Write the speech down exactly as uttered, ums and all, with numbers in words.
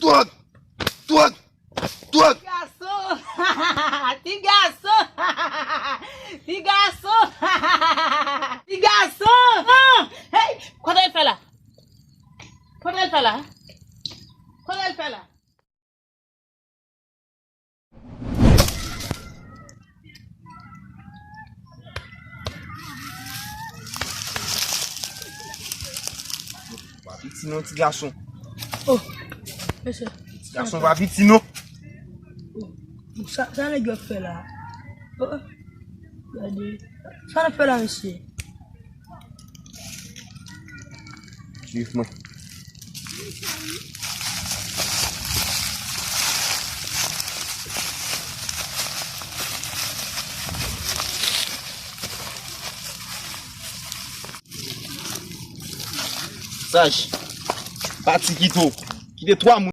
Twòk! Twòk! Twòk! Ti gason! Ti gason! Ti gason! Ti gason! Hey! Kote l fè la? Kote l fè la? Kote l fè la? Pa piti non, ti gason. Oh, mesye. Ti gason pa piti non. Oh, sa, sa nèg yo ap fè la? Oh, gade. Sa n ap fè la, mesye? Swiv mwen. Saj, pati kite w. Kite twa moun.